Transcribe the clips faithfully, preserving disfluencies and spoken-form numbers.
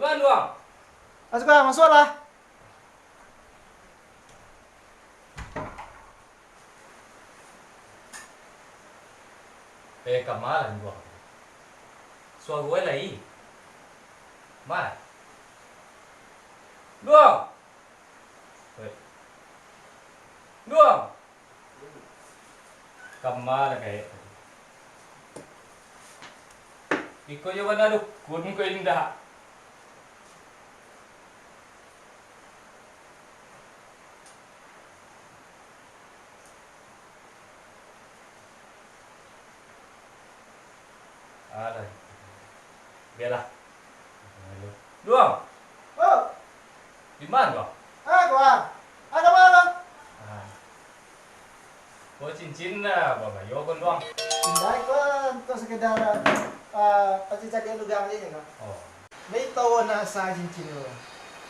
Duang, Duang. Masuaklah, masuaklah. Eh, ka ma lah, Duang? Suaro lai. Ma? Duang! Weh. Duang! Ka ma lah gaek tadi? Iko jo bana dukun ko indak? Alah. Bialah. Duang. Oh. Di ma ko? Ah, ko ah. Ah, ka ma ko? Ah. Ko cincin lah, babayo ko, Duang. Indak, ko untuak sekedar, ah, pacaliak-caliak lugang se ko. Oh. Lai tau nak asa cincin tu?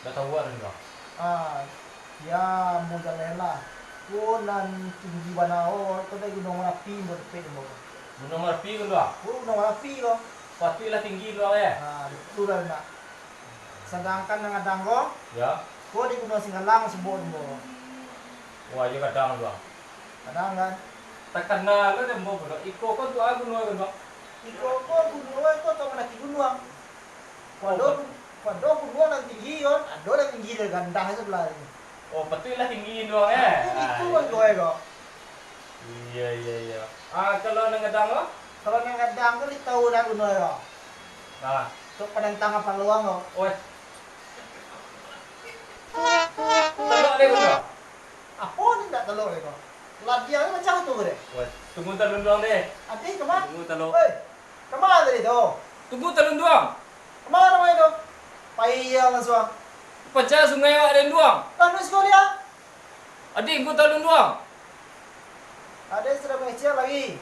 Ndak tau, Duang. Ah, ya, ambo jaleh lah. Ko nan tinggi bana, oh, ko dari Gunuang Marapi, ambo dapek ambo. Gunuang Marapi ko, Duang? Ko Gunuang Marapi ko. Patuiklah tinggi, Duang, eh? Ah, batua lah, nak. Sadangkan nan gadang ko, ya, ko di Gunuang Singgalang, sabok ambo. Wah, iyo gadang, Duang. Gadang, kan? Takana lo dek ambo pulo, iko ko untuak a guno ko, Duang? Iko ko guno ko untuak mandaki gunuang. Pado, oh, pado gunuang nan tinggi, kan? Ado nan tinggi dari gandah sabalah tu. Oh, patuiklah tinggi, Duang, eh? Itu, itu, ah, Duang, iya. Ko, eh, ko. Iya, iya, iya. Ah, kalau nan gadang ko? Kalau nan gadang ko, lai tau nak guno ko. Ah. Untuak panantang kapalo ang ko. Oi. Talok deh ko. Apo ni ndak talok deh ko? Ladiang ni macam tu deh. Wah, tunggu talun Duang deh. Adi, ka ma? Tunggu talok. Oi, ka ma tadi tu? Tunggu talun Duang. Ka ma namonyo tu? Pai ang lansuang. Pacah sungai awak den Duang. Lah, nu siko dia. Adi, tunggu talun Duang. Adi sudah mangecek lagi.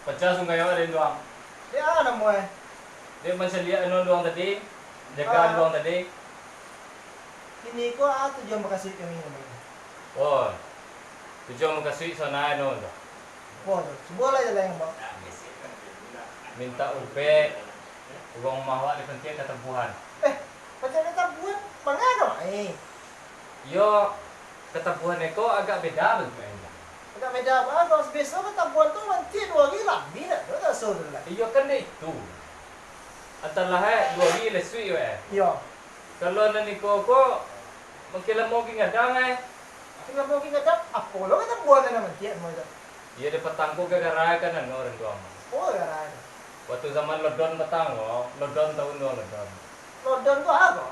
Pacah sungai awak den Duang. Dek a namonyo? Dek mancaliak anu Duang tadi, jagaan, ah, Duang tadi. Kini ko a tujuan mukasuik kami namonyo? Oh, tujuan mukasuik sana anu tu. Oh, tu. Cubolah jaleh, Bang. Mintak ubek, urang rumah awak di pantiak katabuhan. Eh, pantiak katabuhan, manga ka main? Iyo, katabuhan ko agak beda bantuaknyo. Agak beda apo? Kalau biaso katabuhan tu mantiak duo ari lami nak tu, raso tu lah. Iyo, kan dek itu. Antahlah, eh, duo ari lesuik, eh. Iyo. Kalau nan iko ko, makin lamo makin gadang, eh. Makin lamo makin gadang, apo lo katabuhan nan mantiak mo tu? Iyo, di patang ko gara-gara kan anu, urang tuo mah. Oh, gara-gara. Waktu zaman lockdown patang ko, lockdown tahu ndak lockdown? Lockdown tu apo?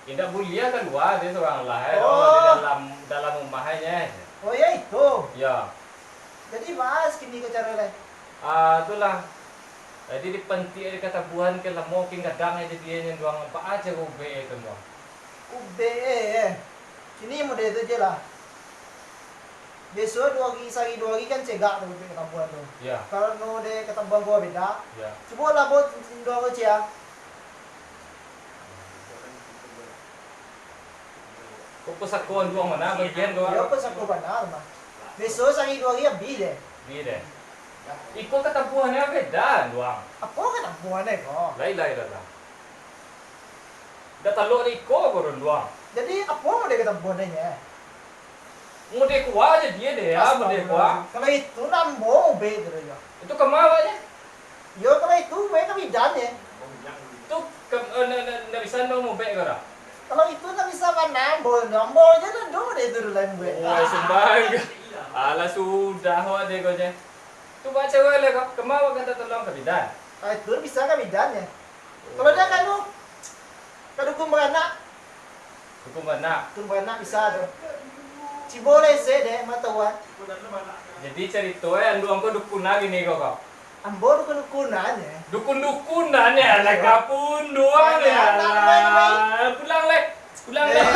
Indak buliah kalua dek surang lah, eh, oh, di dalam, dalam rumah aja. Oh, iyo itu. Iyo. Jadi, baa kini ko caro lai? Ah, itulah. Jadi, di pantiak di katabuhan ko lamo, kin gadang aja dia nyo duang, baa caro ubek itu, Bang? Ubek, eh, eh. Kini model tu je lah. Biaso duo ari, sahari duo ari kan cegak tu, di katabuhan tu. Iyo. Kalau di katabuhan gua beda. Iyo. Cubolah baok duo ari cia. Kok pusako duo mah, bagian duo. Iyo, pusako bana mah. Biaso sahari duo ari abih deh. Abih deh. Iko katabuhannyo beda, Duang. Apo katabuhannyo ko? Lai, lai, lai, lai. Dak talok di iko ko, Duang. Jadi, apo model katabuhannyo? Model kuah aja dia deh, ya, model kuah. Kalau itu nambah ubek tu, ya. Itu kama awaknyo? Yo, kalau itu ubek ka bidan, ya. Tu, ka, eh, na, na, ndak bisa nambah ubek ko dah? Kalau itu ndak bisa ka nambah, nambah aja dah, dah, deh, tu lain ubek. Oh, sumbang. Alah, sudah awak deh ko je. Tu baco lah ko, kama awak ka minta tolong ka bidan? Ah, itu bisa ka bidan, ya. Kalau dak ka anu, ka dukun baranak. Dukun baranak? Dukun baranak bisa tu. Cubo lah ese deh, ma tahu ah. Jadi carito, eh, anduang ko dukunan gini ko, ko? Ambo dukun-dukunan, ya. Dukun-dukunan, ya? Alah, kapun duang, ya? Pulang, leh. Pulang, leh.